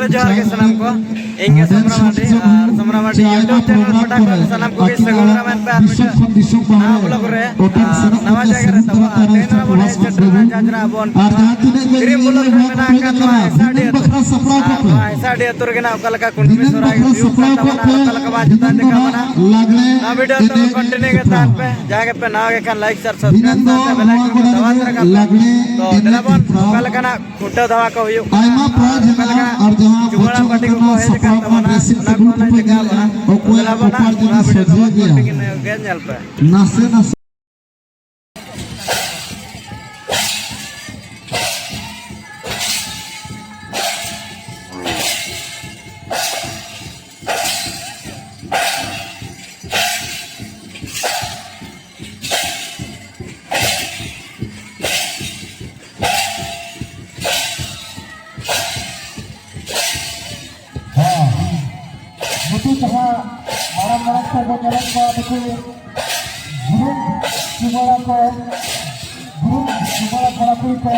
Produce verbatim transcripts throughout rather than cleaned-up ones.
ᱨᱮ ᱡᱚᱦᱟᱨ ᱜᱮ ᱥᱟᱱᱟᱢ ᱠᱚ᱾ ᱤᱧ ᱜᱮ ᱥᱚᱢᱨᱟ ᱢᱟᱨᱰᱤ, ᱟᱨ ᱥᱚᱢᱨᱟ ᱢᱟᱨᱰᱤ YouTube channel ᱯᱟᱦᱴᱟ ᱠᱷᱚᱱ ᱥᱟᱱᱟᱢ ᱠᱚᱜᱮ ᱥᱟᱹᱜᱩᱱ ᱫᱟᱨᱟᱢ ᱮᱱ ᱯᱮ ᱟᱨ ᱢᱤᱫᱴᱟᱝ ᱱᱟᱣᱟ vlog ᱨᱮ, ᱟᱨ ᱱᱟᱣᱟ ᱡᱟᱭᱜᱟ ᱨᱮ ᱛᱟᱵᱚ᱾ ᱟᱨ ᱛᱮᱦᱮᱧ ᱫᱚ ᱱᱟᱜ ᱵᱚᱱ ᱦᱮᱡ ᱥᱮᱴᱮᱨ ᱮᱱᱟ ᱡᱟᱡᱽᱨᱟ ᱟᱵᱚᱱ ᱠᱤᱨᱤᱢ ᱵᱞᱚᱠ ᱨᱮ ᱢᱮᱱᱟᱜ ᱟᱠᱟᱫ ᱱᱚᱣᱟ ᱦᱮᱸᱥᱟᱲᱤ ᱟᱹᱛᱩ᱾ ᱟᱨ ᱱᱚᱣᱟ ᱦᱮᱸᱥᱟᱲᱤ ᱟᱹᱛᱩ ᱨᱮᱜᱮ ᱱᱟᱜ ᱚᱠᱟ ᱞᱮᱠᱟ ᱠᱩᱱᱴᱢᱤ ᱥᱚᱦᱨᱟᱭ ᱦᱩᱭᱩᱜ ᱠᱟᱱ ᱛᱟᱵᱚᱱᱟ, ᱚᱠᱟ ᱞᱮᱠᱟ ᱵᱟᱝ ᱪᱮᱛᱟᱱ ᱫᱮᱠᱷᱟᱣ ᱵᱚᱱᱟ, ᱱᱚᱣᱟ video ᱛᱟᱵᱚ continue ᱜᱮ ᱛᱟᱦᱮᱱ ᱯᱮ᱾ ᱡᱟᱦᱟᱸ ᱜᱮ ᱯᱮ ᱱᱟᱣᱟ ᱜᱮ ᱠᱷᱟᱱ like, share, subscribe ᱥᱟᱶᱛᱮ bell icon ᱠᱚ ᱫᱟᱵᱟᱣ ᱛᱚᱨᱟ ᱠᱟᱜ ᱯᱮ᱾ ᱛᱚ ᱫᱮᱞᱟ ᱵᱚᱱ ᱚᱠᱟ ᱞᱮᱠᱟᱱᱟᱜ ᱠᱷᱩᱱᱴᱟᱹᱣ ᱫᱟᱣᱟ ᱠᱚ ᱦᱩᱭᱩᱜ ᱠᱟᱱᱟ, ᱟᱨ ᱚᱠᱟ ᱞᱮᱠᱟ ᱡᱩᱣᱟᱹᱱ ᱯᱟᱹᱴᱤ ᱠᱚᱠᱚ ᱦᱮᱡ ᱟᱠᱟᱱ ᱛᱟᱵᱚᱱᱟ, ᱚᱱᱟ ᱠᱚ ᱦᱚᱸ ᱞᱟᱹᱭ ᱫᱮᱠᱷᱟᱣ ᱵᱚᱱᱟ᱾ ᱛᱚ ᱫᱮᱞᱟ ᱵᱚᱱ ᱱᱟᱜ ᱱᱚᱣᱟ video ᱫᱚ continue ᱜᱮ ᱧᱮᱞ ᱯᱮ᱾ ᱱᱟᱥᱮ ᱱᱟᱥᱮ ᱦᱮᱸ, ᱱᱩᱠᱩ ᱡᱟᱦᱟᱸ ᱢᱟᱨᱟᱝ ᱢᱟᱨᱟᱝ ᱠᱚ ᱵᱚᱱ ᱧᱮᱞᱮᱫ ᱠᱚᱣᱟ, ᱱᱩᱠᱩ ᱜᱩᱨᱩ ᱪᱩᱢᱟᱹᱲᱟ ᱠᱚ, ᱜᱩᱨᱩ ᱪᱩᱢᱟᱹᱲᱟ ᱠᱚᱲᱟ ᱠᱩᱲᱤ ᱠᱚ,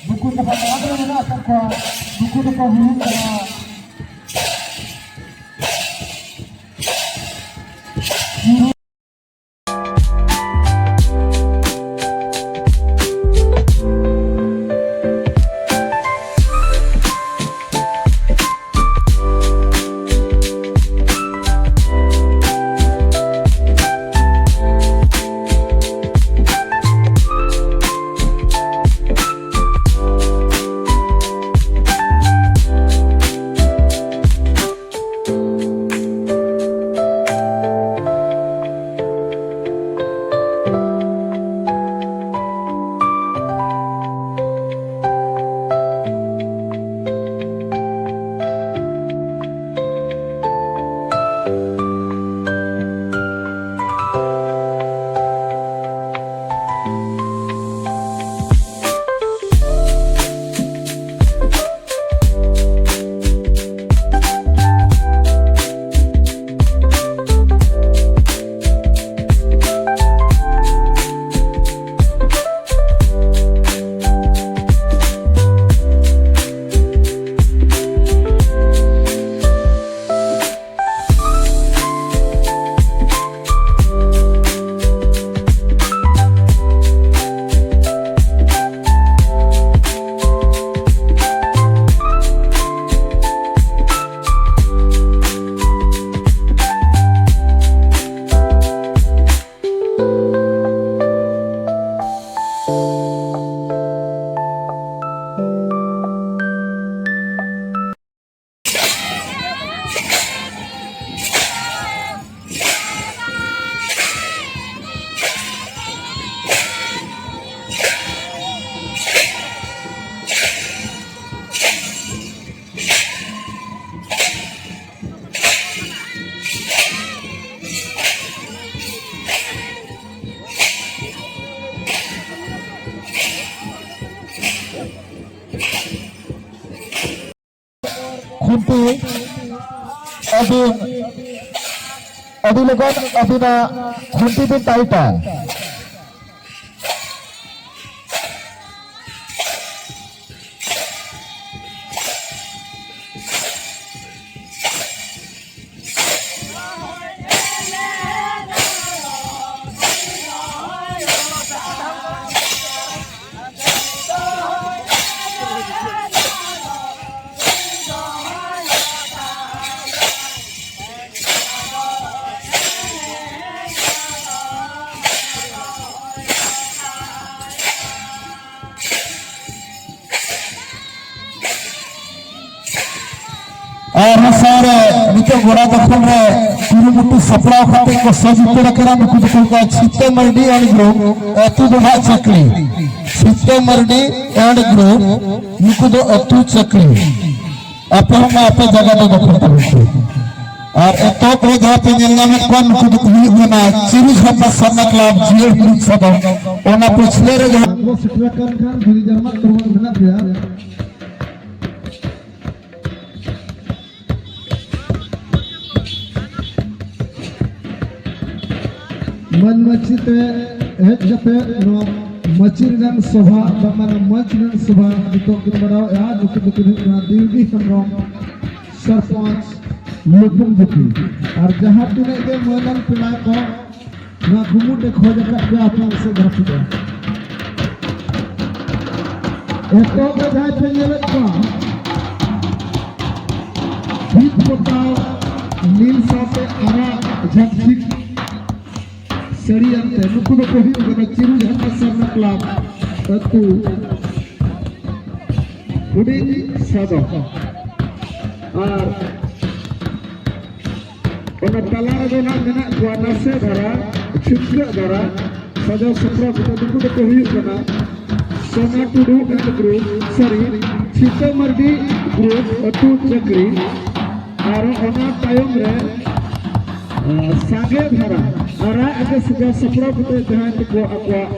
ᱱᱩᱠᱩ ᱡᱟᱦᱟᱸ ᱢᱟᱲᱟᱝ ᱨᱮ ᱢᱮᱱᱟᱜ ᱟᱠᱟᱫ ᱠᱚᱣᱟ, ᱱᱩᱠᱩ ᱫᱚᱠᱚ ᱦᱩᱭᱩᱜ ᱠᱟᱱᱟ ᱠᱷᱩᱱᱴᱤ ᱟᱹᱵᱤᱱ ᱟᱹᱰᱤ ᱞᱚᱜᱚᱱ ᱟᱹᱵᱤᱱᱟᱜ ᱠᱷᱩᱱᱴᱤ ᱵᱤᱱ ᱴᱟᱭᱤᱴᱟ᱾ ᱟᱨ ᱚᱱᱟ ᱥᱟᱶᱨᱮ ᱱᱤᱛᱚᱜ ᱜᱚᱲᱟ ᱫᱚᱠᱷᱚᱞ ᱨᱮ ᱠᱩᱨᱩᱢᱩᱴᱩ ᱥᱟᱯᱲᱟᱣ ᱠᱟᱛᱮ ᱠᱚ ᱥᱟᱹᱡ ᱩᱛᱟᱹᱨ ᱟᱠᱟᱱᱟ᱾ ᱱᱩᱠᱩ ᱫᱚᱠᱚ ᱦᱩᱭᱩᱜ ᱠᱟᱱᱟ ᱪᱷᱤᱛᱟᱹ ᱢᱟᱨᱰᱤ and group, ᱟᱹᱛᱩ ᱫᱚ ᱱᱟᱦᱟᱜ ᱪᱟᱹᱠᱞᱤ᱾ ᱪᱷᱤᱛᱟᱹ ᱢᱟᱨᱰᱤ and group, ᱱᱩᱠᱩ ᱫᱚ ᱟᱹᱛᱩ ᱪᱟᱹᱠᱞᱤ᱾ ᱟᱯᱮ ᱦᱚᱸ ᱢᱟ ᱟᱯᱮ ᱡᱟᱭᱜᱟ ᱫᱚ ᱫᱚᱠᱷᱚᱞ ᱛᱟᱵᱚᱱ ᱯᱮ᱾ ᱟᱨ ᱮᱛᱚᱦᱚᱵ ᱨᱮ ᱡᱟᱦᱟᱸ ᱯᱮ ᱧᱮᱞ ᱧᱟᱢᱮᱫ ᱠᱚᱣᱟ, ᱱᱩᱠᱩ ᱫᱚᱠᱚ ᱦᱩᱭᱩᱜ ᱠᱟᱱᱟ ᱪᱤᱨᱩ ᱡᱷᱟᱨᱱᱟ ᱥᱟᱨᱱᱟ ᱠᱞᱟᱵᱽ ᱡᱤᱭᱟᱹᱲ ᱦᱩᱲᱩ ᱥᱟᱫᱚᱢ᱾ ᱚᱱᱟ ᱯᱟᱹᱪᱷᱞᱟᱹ ᱨᱮ ᱡᱟᱦᱟᱸ ᱟᱵᱚ ᱥᱮᱴᱮᱨ ᱟᱠᱟᱱ ᱠᱷᱟᱱ ᱡᱩᱫᱤ ᱡᱟᱦᱟᱱᱟᱜ ᱠᱚᱨᱢᱚ ᱢᱮᱱᱟᱜ ᱯᱮᱭᱟ, ᱢᱟᱹᱱ ᱢᱟᱹᱪᱷᱤ ᱛᱮ ᱦᱮᱡ ᱠᱟᱛᱮ ᱱᱚᱣᱟ ᱢᱟᱹᱪᱷᱤ ᱨᱮᱱᱟᱜ ᱥᱚᱵᱷᱟ, ᱵᱟᱝ ᱢᱟᱱᱮ ᱢᱟᱹᱪᱷᱤ ᱨᱮᱱᱟᱜ ᱥᱚᱵᱷᱟ ᱱᱤᱛᱚᱜ ᱠᱤᱱ ᱢᱟᱱᱟᱣᱮᱫᱼᱟ᱾ ᱱᱩᱠᱤᱱ ᱫᱚᱠᱤᱱ ᱦᱩᱭᱩᱜ ᱠᱟᱱᱟ ᱫᱤᱞᱜᱤ ᱦᱮᱢᱵᱨᱚᱢ, ᱥᱚᱨᱯᱚᱧᱪ ᱞᱩᱯᱩᱝ ᱡᱩᱴᱤ᱾ ᱟᱨ ᱡᱟᱦᱟᱸ ᱛᱤᱱᱟᱹᱜ ᱜᱮ ᱢᱟᱹᱱᱟᱱ ᱯᱮᱲᱟ ᱠᱚ ᱱᱚᱣᱟ ᱠᱩᱢᱩᱴ ᱮ ᱠᱷᱚᱡ ᱟᱠᱟᱫ ᱯᱮᱭᱟ ᱟᱯᱮ ᱥᱮᱫ ᱫᱷᱟᱹᱨᱛᱤ ᱨᱮ᱾ ᱮᱛᱚᱦᱚᱵ ᱨᱮ ᱡᱟᱦᱟᱸᱭ ᱯᱮ ᱧᱮᱞᱮᱫ ᱠᱚᱣᱟ, ᱵᱷᱤᱛ ᱯᱚᱛᱟᱣ ᱱᱤᱞ ᱥᱟᱶᱛᱮ ᱟᱨᱟᱜ ᱡᱷᱟᱠ ᱡᱷᱤᱠ ᱥᱟᱹᱲᱤ ᱟᱱᱛᱮ, ᱱᱩᱠᱩ ᱫᱚᱠᱚ ᱦᱩᱭᱩᱜ ᱠᱟᱱᱟ ᱪᱤᱨᱩ ᱡᱷᱟᱨᱱᱟ ᱥᱟᱨᱱᱟ ᱠᱞᱟᱵᱽ ᱟᱹᱛᱩ ᱦᱩᱰᱤᱧ ᱥᱟᱫᱚᱢ᱾ ᱟᱨ ᱚᱱᱟ ᱛᱟᱞᱟ ᱨᱮᱫᱚ ᱱᱟᱜ ᱢᱮᱱᱟᱜ ᱠᱚᱣᱟ ᱱᱟᱥᱮ ᱫᱷᱟᱨᱟ, ᱪᱷᱩᱴᱠᱟᱹᱜ ᱫᱷᱟᱨᱟ, ᱥᱟᱡᱟᱣ ᱥᱟᱯᱲᱟᱣ ᱠᱟᱛᱮ ᱱᱩᱠᱩ ᱫᱚᱠᱚ ᱦᱩᱭᱩᱜ ᱠᱟᱱᱟ ᱥᱳᱱᱟ ᱴᱩᱰᱩ and group, sorry, Chhita Mardi group, ᱟᱹᱛᱩ ᱪᱟᱹᱠᱨᱤ᱾ ᱟᱨ ᱚᱱᱟ ᱛᱟᱭᱚᱢ ᱨᱮ, ᱟᱸ, ᱥᱟᱸᱜᱮ ᱫᱷᱟᱨᱟ ᱟᱨᱟᱜ ᱜᱮ ᱥᱟᱡᱟᱣ ᱥᱟᱯᱲᱟᱣ ᱠᱟᱛᱮ ᱡᱟᱦᱟᱸᱭ ᱛᱟᱠᱚ ᱟᱠᱚᱣᱟᱜ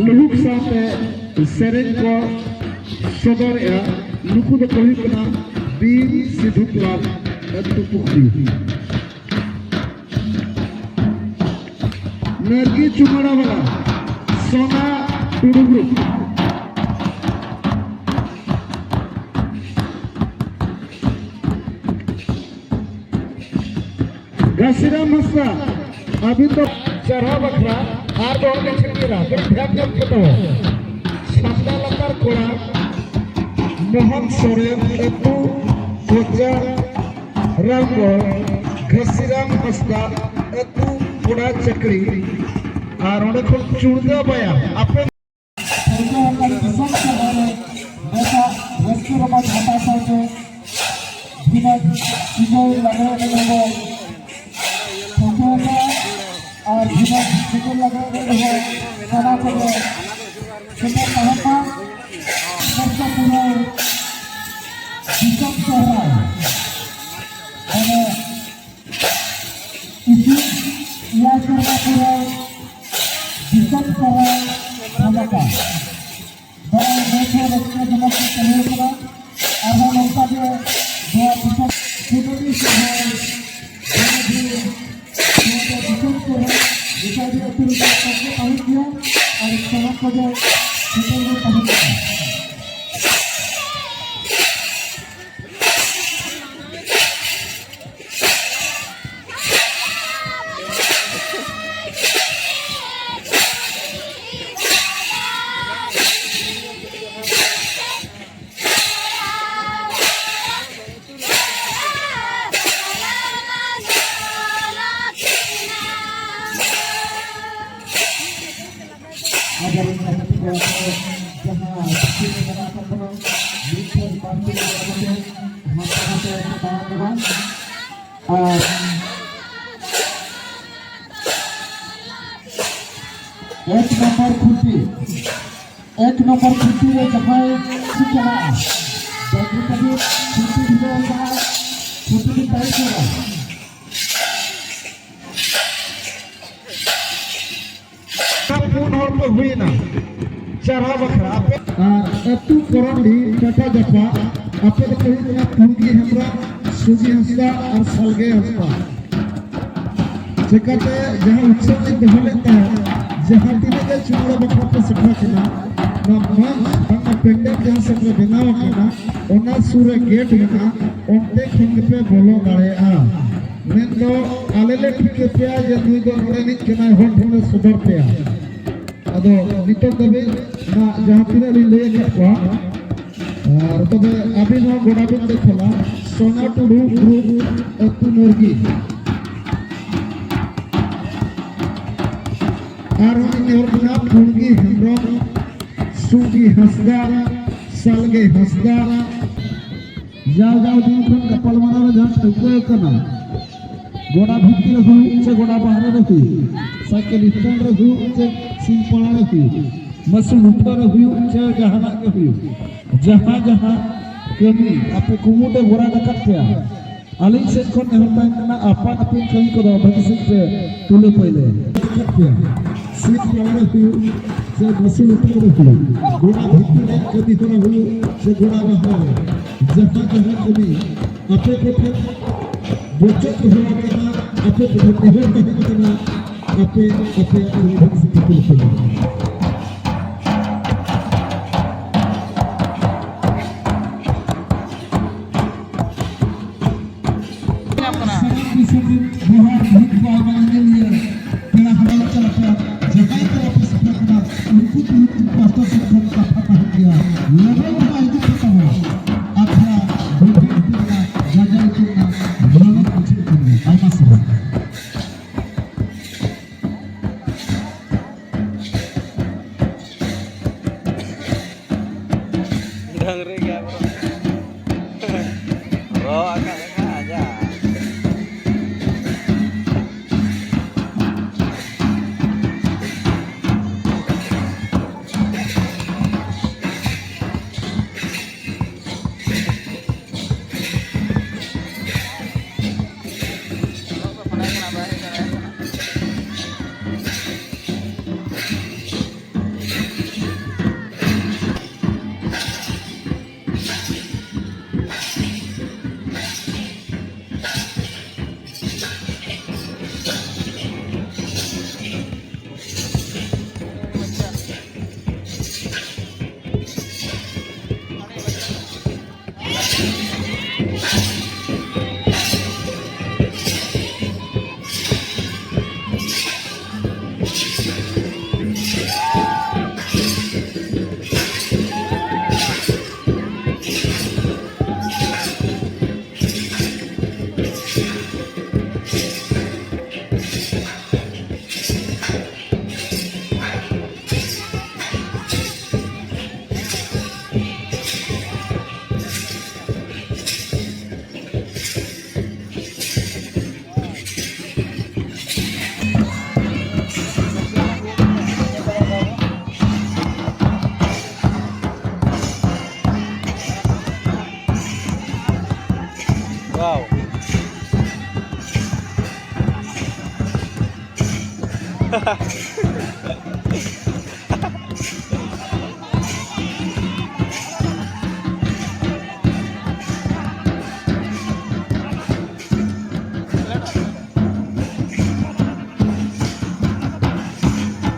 ᱞᱩᱦᱩᱠ ᱥᱟᱶᱛᱮ ᱥᱮᱨᱮᱧ ᱠᱚ ᱥᱚᱫᱚᱨᱮᱜᱼᱟ᱾ ᱱᱩᱠᱩ ᱫᱚᱠᱚ ᱦᱩᱭᱩᱜ ᱠᱟᱱᱟ ᱵᱤᱨ ᱥᱤᱫᱷᱩ ᱠᱞᱟᱵᱽ ᱟᱹᱛᱩ ᱯᱩᱠᱷᱨᱤ᱾ ᱱᱟᱨᱜᱤ ᱪᱩᱢᱟᱲᱟ ᱵᱟᱞᱟ ᱥᱳᱱᱟ ᱴᱩᱰᱩ ᱜᱨᱩᱯ᱾ ᱜᱷᱟᱥᱤᱨᱟᱢ ᱦᱟᱸᱥᱫᱟ, ᱟᱹᱵᱤᱱ ᱫᱚ ᱪᱟᱨᱦᱟᱣ ᱵᱟᱠᱷᱨᱟ ᱟᱨ ᱫᱚ ᱚᱸᱰᱮ ᱪᱷᱟᱹᱴᱭᱟᱹᱨᱟ, ᱠᱟᱹᱴᱤᱡ ᱫᱷᱮᱭᱟᱱ ᱧᱚᱜ ᱠᱟᱛᱮ ᱵᱚᱱ᱾ ᱥᱟᱢᱰᱟ ᱞᱟᱛᱟᱨ ᱠᱚᱲᱟ ᱢᱳᱦᱚᱱ ᱥᱚᱨᱮᱱ, ᱟᱹᱛᱩ ᱠᱚᱪᱟ ᱨᱟᱢᱜᱚᱲ, ᱜᱷᱟᱥᱤᱨᱟᱢ ᱦᱟᱸᱥᱫᱟ, ᱟᱹᱛᱩ ᱠᱚᱲᱟ ᱪᱟᱹᱠᱨᱤ, ᱟᱨ ᱚᱸᱰᱮ ᱠᱷᱚᱱ ᱪᱩᱲᱫᱟᱹ ᱵᱟᱭᱟ᱾ ᱟᱯᱮ ᱴᱷᱟᱹᱣᱠᱟᱹ ᱟᱠᱟᱱ ᱫᱤᱥᱚᱢ ᱥᱚᱵᱷᱟ ᱨᱮ ᱱᱮᱥᱟᱜ ᱨᱟᱹᱥᱠᱟᱹ ᱨᱚᱢᱚᱡᱽ ᱦᱟᱛᱟᱣ ᱥᱟᱶᱛᱮ ᱵᱷᱤᱱᱟᱹ ᱥᱤᱸᱜᱟᱹᱲ ᱞᱟᱜᱽᱲᱮ ᱮᱱᱮᱡ ᱦᱚᱸᱵᱚᱱ ᱴᱷᱟᱹᱣᱠᱟᱹ ᱟᱠᱟᱫᱼᱟ᱾ ᱟᱨ ᱵᱷᱤᱱᱟᱹ ᱥᱤᱸᱜᱟᱹᱲ ᱞᱟᱜᱽᱲᱮ ᱮᱱᱮᱡ ᱦᱚᱸ ᱥᱟᱱᱟᱢ ᱠᱚᱜᱮ ᱥᱮᱴᱮᱨ ᱛᱟᱦᱮᱱ ᱢᱟ᱾ ᱥᱮᱨᱢᱟ ᱯᱩᱨᱟᱹᱣ ᱫᱤᱥᱚᱢ ᱥᱚᱦᱨᱟᱭ ᱢᱟᱱᱮ ᱤᱥᱤ ᱮᱭᱟᱭ ᱥᱮᱨᱢᱟ ᱯᱩᱨᱟᱹᱣ ᱫᱤᱥᱚᱢ ᱥᱚᱦᱨᱟᱭ ᱫᱷᱟᱢᱟᱠᱟ᱾ ᱱᱚᱜᱼᱚᱭ ᱱᱤᱛ ᱦᱚᱸ ᱨᱟᱹᱥᱠᱟᱹ ᱡᱚᱢᱚᱠ ᱜᱮ ᱪᱟᱹᱞᱩ ᱟᱠᱟᱱᱟ᱾ ᱟᱨᱦᱚᱸ ᱱᱚᱝᱠᱟ ᱜᱮ ᱱᱚᱣᱟ ᱫᱤᱥᱚᱢ ᱠᱩᱰᱟᱹᱢᱤ ᱥᱚᱦᱨᱟᱭ ᱱᱚᱣᱟ ᱫᱚ ᱫᱤᱥᱚᱢ ᱥᱚᱦᱨᱟᱭ ᱜᱚᱴᱟ ᱜᱮ ᱟᱹᱛᱩ ᱨᱮ ᱛᱟᱦᱮᱸ ᱜᱮᱭᱟ᱾ ᱟᱨ ᱥᱟᱱᱟᱢ ᱠᱚᱜᱮ ᱥᱮᱴᱮᱨ ᱵᱚᱱ ᱛᱟᱦᱮᱸ ᱠᱟᱱᱟ᱾ ᱟᱵᱚᱨᱮᱱ ᱜᱟᱛᱮ ᱠᱚ ᱡᱟᱦᱟᱸ ᱥᱤᱥᱤᱨ ᱨᱮ ᱢᱮᱱᱟᱜ ᱟᱠᱟᱫ ᱵᱚᱱᱟ, ᱢᱤᱫ ᱴᱷᱮᱱ ᱵᱟᱨ ᱴᱷᱮᱱ ᱡᱟᱣᱨᱟ ᱠᱟᱛᱮ ᱦᱟᱱᱛᱮ ᱱᱟᱛᱮ ᱫᱟᱬᱟᱱ ᱫᱚ ᱵᱟᱝ᱾ ᱟᱨ ᱮᱠ ᱱᱚᱢᱵᱚᱨ ᱠᱷᱩᱱᱴᱤ, ᱮᱠ ᱱᱚᱢᱵᱚᱨ ᱠᱷᱩᱱᱴᱤ ᱨᱮ ᱡᱟᱦᱟᱸᱭ ᱠᱚ ᱪᱟᱞᱟᱜᱼᱟ, ᱵᱟᱹᱜᱤ ᱠᱟᱛᱮ ᱠᱷᱩᱱᱴᱤ ᱵᱷᱤᱲᱟᱹᱣ ᱠᱟᱜᱼᱟ, ᱠᱷᱩᱱᱴᱤ ᱵᱤᱱ ᱛᱟᱭᱚᱢ ᱠᱚᱜᱼᱟ᱾ ᱯᱩᱱ ᱦᱚᱲ ᱠᱚ ᱦᱩᱭᱮᱱᱟ᱾ ᱪᱟᱨᱦᱟᱣ ᱵᱟᱠᱷᱨᱟ ᱟᱯᱮ ᱟᱨ ᱟᱹᱛᱩ ᱠᱚᱨᱚᱱᱰᱤ ᱠᱟᱴᱟ ᱡᱟᱯᱟ, ᱟᱯᱮ ᱫᱚᱯᱮ ᱦᱩᱭᱩᱜ ᱠᱟᱱᱟ ᱯᱩᱲᱜᱤ ᱦᱮᱢᱵᱨᱚᱢ, ᱥᱩᱜᱤ ᱦᱟᱸᱥᱫᱟ ᱟᱨ ᱥᱟᱞᱜᱮ ᱦᱟᱸᱥᱫᱟ᱾ ᱪᱮᱠᱟᱛᱮ ᱡᱟᱦᱟᱸ ᱩᱛᱥᱚᱵ ᱞᱮ ᱫᱚᱦᱚ ᱞᱮᱫ ᱛᱟᱦᱮᱸᱫ, ᱡᱟᱦᱟᱸ ᱛᱤᱱᱟᱹᱜ ᱜᱮ ᱪᱩᱢᱟᱹᱲᱟ ᱵᱟᱠᱷᱨᱟ ᱯᱮ ᱥᱮᱴᱮᱨ ᱠᱟᱱᱟ, ᱚᱱᱟ ᱢᱚᱧᱪ ᱵᱟᱝᱢᱟ ᱯᱮᱱᱰᱮᱞ ᱡᱟᱦᱟᱸ ᱥᱮᱫ ᱨᱮ ᱵᱮᱱᱟᱣ ᱟᱠᱟᱱᱟ, ᱚᱱᱟ ᱥᱩᱨ ᱨᱮ ᱜᱮᱴ ᱢᱮᱱᱟᱜᱼᱟ, ᱚᱱᱛᱮ ᱠᱷᱚᱱ ᱜᱮᱯᱮ ᱵᱚᱞᱚ ᱫᱟᱲᱮᱭᱟᱜᱼᱟ᱾ ᱢᱮᱱᱫᱚ ᱟᱞᱮ ᱞᱮ ᱴᱷᱤᱠᱟᱹ ᱯᱮᱭᱟ ᱡᱮ ᱱᱩᱭ ᱫᱚ ᱱᱚᱰᱮᱱᱤᱡ ᱠᱟᱱᱟᱭ, ᱦᱚᱲ ᱴᱷᱮᱱ ᱞᱮ ᱥᱚᱫᱚᱨ ᱯᱮᱭᱟ᱾ ᱟᱫᱚ ᱱᱤᱛᱚᱜ ᱫᱷᱟᱹᱵᱤᱡ ᱱᱟᱜ ᱡᱟᱦᱟᱸ ᱛᱤᱱᱟᱹᱜ ᱞᱤᱧ ᱞᱟᱹᱭ ᱟᱠᱟᱫ ᱠᱚᱣᱟ, ᱟᱨ ᱛᱚᱵᱮ ᱟᱹᱵᱤᱱ ᱦᱚᱸ ᱜᱚᱰᱟ ᱵᱤᱱ ᱫᱮᱠᱷᱚᱞᱟ, ᱥᱳᱱᱟ ᱴᱩᱰᱩ ᱜᱨᱩᱯ ᱟᱹᱛᱩ ᱱᱚᱨᱜᱤ᱾ ᱟᱨᱦᱚᱸ ᱞᱤᱧ ᱱᱮᱦᱚᱨ ᱠᱟᱱᱟ, ᱯᱩᱲᱜᱤ ᱦᱮᱢᱵᱨᱚᱢ, ᱥᱩᱜᱤ ᱦᱟᱸᱥᱫᱟ, ᱥᱟᱞᱜᱮ ᱦᱟᱸᱥᱫᱟ, ᱡᱟᱣ ᱡᱟᱣ ᱫᱤᱱ ᱠᱷᱚᱱ ᱜᱟᱯᱟᱞᱢᱟᱨᱟᱣ ᱨᱮ ᱡᱟᱦᱟᱸ ᱴᱷᱟᱹᱣᱠᱟᱹ ᱟᱠᱟᱱᱟ, ᱜᱚᱰᱟ ᱵᱷᱤᱛᱤᱨ ᱨᱮ ᱦᱩᱭᱩᱜ ᱪᱮ ᱜᱚᱰᱟ ᱵᱟᱦᱨᱮ ᱨᱮ ᱦᱩᱭᱩᱜ, ᱥᱟᱭᱠᱮᱞ ᱥᱴᱮᱱᱰ ᱨᱮ ᱦᱩᱭᱩᱜ ᱪᱮ ᱥᱤᱞᱯᱟᱲᱟ ᱨᱮ ᱦᱩᱭᱩᱜ, ᱢᱟᱹᱥᱩ ᱞᱩᱴᱟᱹ ᱨᱮ ᱦᱩᱭᱩᱜ ᱪᱮ ᱡᱟᱦᱟᱱᱟᱜ ᱜᱮ ᱦᱩᱭᱩᱜ, ᱡᱟᱦᱟᱸ ᱡᱟᱦᱟᱸ ᱠᱟᱹᱢᱤ ᱟᱯᱮ ᱠᱩᱢᱩᱴ ᱮ ᱵᱚᱨᱟᱫ ᱟᱠᱟᱫ ᱯᱮᱭᱟ, ᱟᱹᱞᱤᱧ ᱥᱮᱫ ᱠᱷᱚᱱ ᱱᱮᱦᱚᱨ ᱛᱟᱦᱮᱱ ᱠᱟᱱᱟ, ᱟᱯᱟᱱ ᱟᱹᱯᱤᱱ ᱠᱟᱹᱢᱤ ᱠᱚᱫᱚ ᱵᱷᱟᱹᱜᱤ ᱥᱮᱫ ᱯᱮ ᱛᱩᱞᱟᱹ ᱯᱟᱹᱭᱞᱟᱹᱭᱟ᱾ ᱥᱤᱞᱯᱟᱲᱟ ᱨᱮ ᱦᱩᱭᱩᱜ ᱥᱮ ᱢᱟᱹᱥᱩ ᱞᱩᱴᱟᱹ ᱨᱮ ᱦᱩᱭᱩᱜ, ᱜᱚᱰᱟ ᱵᱷᱤᱛᱤᱨ ᱨᱮ ᱠᱟᱹᱢᱤ ᱦᱚᱨᱟ ᱦᱩᱭᱩᱜ ᱥᱮ ᱜᱚᱰᱟ ᱵᱟᱦᱨᱮ ᱨᱮ, ᱡᱟᱦᱟᱸ ᱡᱟᱦᱟᱸ ᱠᱟᱹᱢᱤ ᱟᱯᱮ ᱠᱚᱴᱷᱮᱱ ᱵᱚᱪᱚᱱ ᱫᱚᱦᱚ ᱟᱠᱟᱱᱟ, ᱟᱯᱮ ᱠᱚᱴᱷᱮᱱ ᱱᱮᱦᱚᱨ ᱛᱟᱦᱮᱸ ᱠᱟᱱᱟ, ᱟᱯᱮ ᱟᱯᱮᱭᱟᱜ ᱠᱟᱹᱢᱤ ᱵᱷᱟᱹᱜᱤ ᱥᱮᱫ ᱛᱮᱯᱮ ᱞᱟᱦᱟᱭᱟ᱾ ᱥᱟᱱᱟᱢ ᱫᱤᱥᱚᱢ ᱨᱮᱱ ᱵᱤᱦᱟᱨ ᱵᱷᱤᱛ ᱠᱚ ᱟᱭᱢᱟ ᱧᱮᱧᱮᱞᱤᱭᱟᱹ ᱯᱮᱲᱟ ᱦᱟᱣᱟᱞ ᱪᱟᱞᱟᱜ ᱠᱟᱱᱟ, ᱡᱟᱦᱟᱸᱭ ᱠᱚ ᱟᱯᱮ ᱥᱮᱴᱮᱨ ᱠᱟᱱᱟ, ᱩᱱᱠᱩ ᱛᱩᱞᱩᱡ ᱯᱟᱥᱴᱟ ᱥᱮᱫ ᱠᱷᱚᱱ ᱠᱟᱛᱷᱟ ᱛᱟᱦᱮᱸ ᱜᱮᱭᱟ᱾ ᱞᱚᱜᱚᱱ ᱫᱷᱟᱨᱟ ᱦᱤᱡᱩᱜ ᱯᱮ ᱛᱟᱵᱚᱱ᱾ ᱟᱠᱷᱲᱟ ᱵᱷᱤᱛᱤᱨ ᱨᱮᱱᱟᱜ ᱡᱟᱭᱜᱟ ᱧᱩᱛᱩᱢ ᱨᱮᱱᱟᱜ ᱞᱚᱜᱚᱱ ᱵᱩᱡᱷᱟᱹᱜ ᱠᱟᱱ ᱜᱮᱭᱟ᱾ ᱟᱭᱢᱟ ᱥᱟᱨᱦᱟᱣ᱾ ᱰᱟᱝᱨᱤ ᱜᱮ ᱟᱵᱚ᱾ ᱨᱚ ᱟᱠᱟᱫ ᱞᱮᱠᱟ ᱟᱡᱟᱜ᱾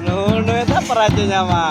ᱱᱩᱭ, ᱱᱩᱭ ᱫᱚ ᱯᱨᱟᱭᱤᱡᱽ ᱮ ᱧᱟᱢᱟ᱾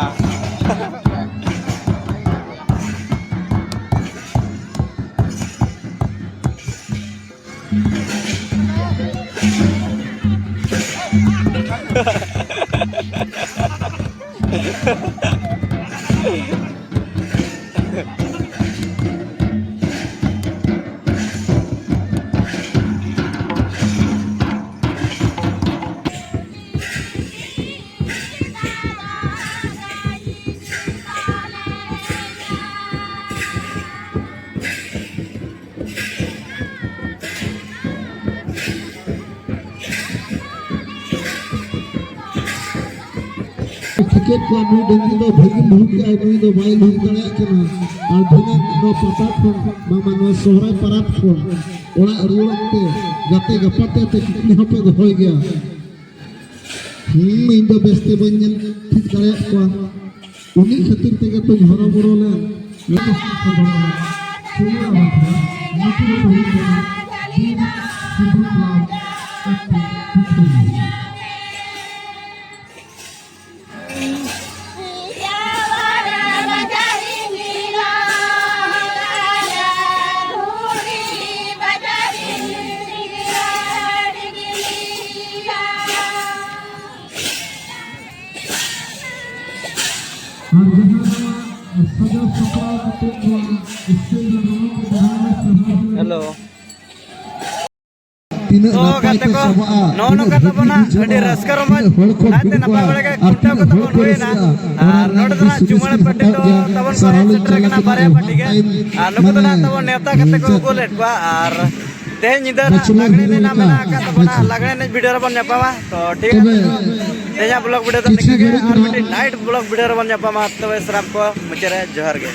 ᱴᱷᱤᱠᱟᱹᱭᱮᱫ ᱠᱚᱣᱟ, ᱱᱩᱭ ᱰᱟᱹᱝᱨᱤ ᱫᱚ ᱵᱷᱟᱹᱜᱤ ᱞᱩᱦᱩᱠ ᱠᱟᱜᱼᱟᱭ, ᱱᱩᱭ ᱫᱚ ᱵᱟᱭ ᱞᱩᱦᱩᱠ ᱫᱟᱲᱮᱭᱟᱜ ᱠᱟᱱᱟ᱾ ᱟᱨ ᱫᱷᱤᱱᱟᱹᱝ ᱱᱚᱣᱟ ᱯᱟᱛᱟ ᱠᱷᱚᱱ, ᱵᱟᱝᱢᱟ ᱱᱚᱣᱟ ᱥᱚᱦᱨᱟᱭ ᱯᱟᱨᱟᱵᱽ ᱠᱷᱚᱱ ᱚᱲᱟᱜ ᱨᱩᱣᱟᱹᱲ ᱚᱠᱛᱮ ᱜᱟᱛᱮ ᱜᱟᱯᱟᱛᱮ ᱟᱛᱮ ᱠᱩᱠᱞᱤ ᱦᱚᱸᱯᱮ ᱫᱚᱦᱚᱭ ᱜᱮᱭᱟ᱾ ᱦᱩᱸ, ᱤᱧ ᱫᱚ ᱵᱮᱥᱛᱮ ᱵᱟᱹᱧ ᱧᱮᱞ ᱴᱷᱤᱠ ᱫᱟᱲᱮᱭᱟᱜ ᱠᱚᱣᱟ᱾ ᱩᱱᱤ ᱠᱷᱟᱹᱛᱤᱨ ᱛᱮᱜᱮ ᱛᱚᱧ ᱦᱚᱨᱚᱵᱚᱨᱚ ᱞᱮᱱ᱾ ᱟᱨ ᱡᱟᱦᱟᱸ ᱱᱚᱣᱟ ᱥᱟᱡᱟᱣ ᱥᱟᱯᱲᱟᱣ ᱠᱟᱛᱮ ᱱᱚᱣᱟ stage ᱨᱮ ᱱᱚᱣᱟ ᱠᱚ ᱡᱟᱦᱟᱸ ᱞᱮ ᱥᱟᱡᱟᱣ ᱦᱮᱞᱳ᱾ ᱛᱤᱱᱟᱹᱜ ᱛᱚ ᱱᱟᱯᱟᱭ ᱜᱟᱛᱮ ᱛᱮ ᱠᱚ, ᱪᱟᱵᱟᱜᱼᱟ, ᱱᱚᱜᱼᱚ ᱛᱤᱱᱟᱹᱜ ᱱᱚᱝᱠᱟ ᱨᱟᱹᱥᱠᱟᱹ ᱛᱟᱵᱚᱱᱟ, ᱟᱹᱰᱤ ᱵᱩᱡᱷᱟᱹᱜᱼᱟ, ᱨᱟᱹᱥᱠᱟᱹ ᱨᱚᱢᱚᱡᱽ᱾ ᱛᱤᱱᱟᱹᱜ ᱦᱚᱲ ᱠᱚ ᱱᱟᱭᱛᱮ ᱵᱷᱤᱲ ᱱᱟᱯᱟᱭ ᱠᱚᱜᱼᱟ ᱵᱟᱲᱟ ᱜᱮ ᱟᱨ ᱠᱷᱩᱱᱴᱟᱹᱣ ᱛᱤᱱᱟᱹᱜ ᱠᱟᱛᱮ ᱦᱚᱲ ᱵᱚᱱ ᱠᱚ ᱦᱩᱭᱮᱱᱟ᱾ ᱨᱟᱹᱥᱠᱟᱹᱜᱼᱟ, ᱚᱱᱟ ᱟᱨ ᱨᱮᱱᱟᱜ ᱱᱚᱰᱮ ᱫᱚ ᱱᱟᱜ ᱥᱩᱵᱤᱫᱷᱟ ᱪᱩᱢᱟᱹᱲᱟ ᱯᱟᱹᱴᱤ ᱦᱟᱛᱟᱣ ᱫᱚ ᱜᱮᱭᱟ᱾ ᱛᱟᱵᱚᱱ ᱥᱟᱨᱦᱟᱣ ᱵᱟᱨᱭᱟ ᱞᱤᱧ ᱥᱮᱴᱮᱨ ᱪᱟᱞ ᱟᱠᱟᱱᱟ, ᱟᱠᱟᱫ ᱵᱟᱨᱭᱟ ᱞᱤᱧ ᱯᱟᱹᱴᱤ ᱜᱮ᱾ ᱢᱮᱱᱟ, ᱟᱨ ᱱᱩᱠᱩ ᱫᱚ ᱱᱟᱜ ᱛᱟᱵᱚᱱ ᱱᱮᱣᱛᱟ ᱠᱟᱛᱮ ᱠᱚ ᱪᱮᱫ ᱟᱹᱜᱩ ᱞᱮᱫ ᱠᱚᱣᱟ᱾ ᱟᱨ ᱛᱮᱦᱮᱧ ᱧᱤᱫᱟᱹ ᱱᱟᱜ ᱵᱮᱪᱞᱚᱨ ᱞᱟᱜᱽᱬᱮ ᱦᱩᱭ ᱮᱱᱮᱡ ᱱᱟᱜ ᱞᱮᱠᱟ᱾ ᱢᱮᱱᱟᱜ ᱟᱠᱟᱫ ᱛᱟᱵᱚᱱᱟ᱾ ᱟᱪᱪᱷᱟ᱾ ᱞᱟᱜᱽᱬᱮ ᱮᱱᱮᱡ video ᱨᱮᱵᱚᱱ ᱧᱟᱯᱟᱢᱟ᱾ ᱛᱚ ᱴᱷᱤᱠ ᱛᱚᱵᱮ ᱟᱪᱷᱮ, ᱛᱮᱦᱮᱧᱟᱜ vlog video ᱫᱚ ᱠᱤᱪᱷᱩ ᱱᱤᱝᱠᱟᱹ ᱜᱮ, ᱜᱷᱟᱹᱲᱤᱡ ᱟᱨ ᱱᱟᱜ ᱢᱤᱫᱴᱤᱡ night vlog video ᱨᱮᱵᱚᱱ ᱧᱟᱯᱟᱢᱟ᱾ ᱛᱚᱵᱮ ᱥᱟᱱᱟᱢ ᱠᱚ ᱢᱩᱪᱟᱹᱫ ᱨᱮ ᱡᱚᱦᱟᱨ ᱜᱮ᱾